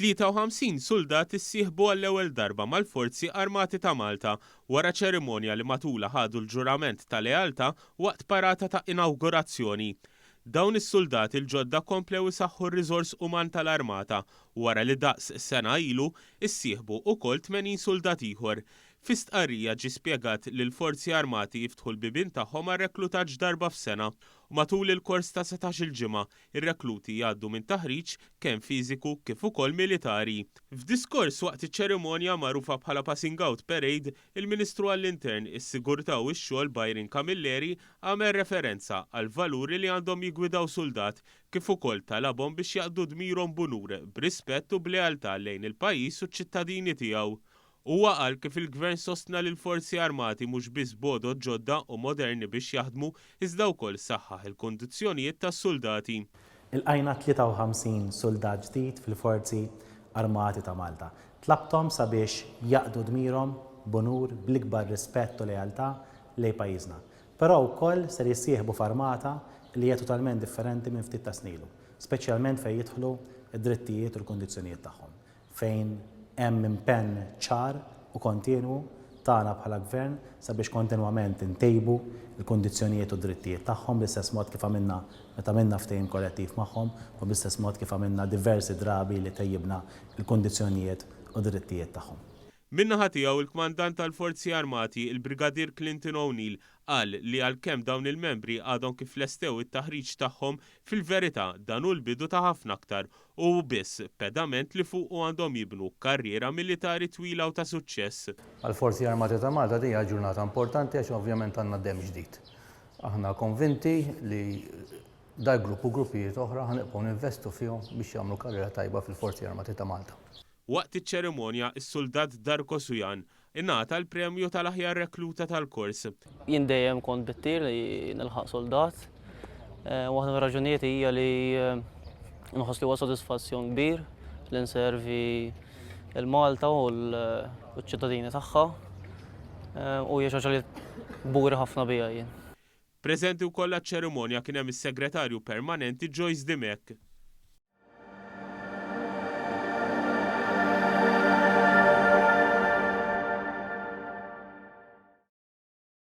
53 suldat issieħbu għall-ewwel darba mal-Forzi Armati ta' Malta wara ċerimonja li matulha ħadu l-ġurament ta' lealtà waqt parata ta' inawgurazzjoni. Dawn is-suldati l-ġodda komplew isaħħu r-riżors uman tal-Armata wara li daqs sena ilu issieħbu ukoll 80 suldat ieħor. Fi stqarrija ġie spjegat li l-Forzi Armati jiftħu l-bibien tagħhom għar-reklutaġġ darba f'sena u matul il-kors ta' setax-il ġimgħa Ir-rekluti jgħaddu minn taħriġ kemm fiżiku kif ukoll militari. F'diskors waqt iċ-ċerimonja magħrufa bħala Passing Out Parade, il-Ministru għall-Intern, is-Sigurtà u x-Xogħol Byron Camilleri għamel referenza għall-valuri li għandhom jiggwidaw suldat kif ukoll talabhom biex jaqdu dmirhom b'unur, b'rispett u b'lealtà lejn il-pajjiż u ċ-ċittadini tiegħu. Huwa qal kif il-Gvern sostna lill-Forzi Armati mhux biss b'għodod ġodda u moderni biex jaħdmu, iżda wkoll saħħaħ il-kundizzjonijiet tas-suldati. Ilqajna 53 suldat ġdid fil-Forzi Armati ta' Malta. Tlabthom sabiex jaqdu dmirhom b'unur, bl-ikbar rispett u lealtà lejn pajjiżna. Però wkoll ser jissieħbu f'armata li hija totalment differenti minn ftit ta' snin ilu, speċjalment fejn jidħlu d-drittijiet u l-kundizzjonijiet tagħhom. fejn hemm impenn ċar u kontinwu tagħna bħala Gvern sabiex kontinwament intejbu l-kundizzjonijiet u d-drittijiet tagħhom bl-istess mod kif għamilna meta għamilna ftehim kollettiv magħhom u bl-istess mod kif għamilna diversi drabi li tejjibna l-kundizzjonijiet u d-drittijiet tagħhom. Min-naħa tiegħu, il-Kmandant tal-Forzi Armati, il-Brigadier Clinton O'Neill, qal li għalkemm dawn il-membri għadhom kif lestew it-taħriġ tagħhom, fil-verità dan hu l-bidu ta' ħafna aktar u hu biss pedament li fuqu għandhom jibnu karriera militari twila u ta' suċċess. Għall-Forzi Armati ta' Malta din hija ġurnata importanti għax ovvjament għandna demm ġdid. Aħna konvinti li dal-grupp u gruppijiet oħra ħa nibqgħu ninvestu fihom biex jagħmlu karriera tajba fil-Forzi Armati ta' Malta. Waqt iċ-ċerimonja, is-suldat Darko Sujan ingħata l-premju tal-aħjar rekluta tal-kors. Jien dejjem kont bit-tir li nilħaq suldat. Waħda mir-raġunijiet hija li nħoss li huwa sodisfazzjon kbir li nservi l-Malta u l-ċittadini tagħha u hija xi ħaġa li kburi ħafna biha jien. Preżenti wkoll għaċ-ċerimonja kien hemm is-Segretarju Permanenti Joyce Dimech.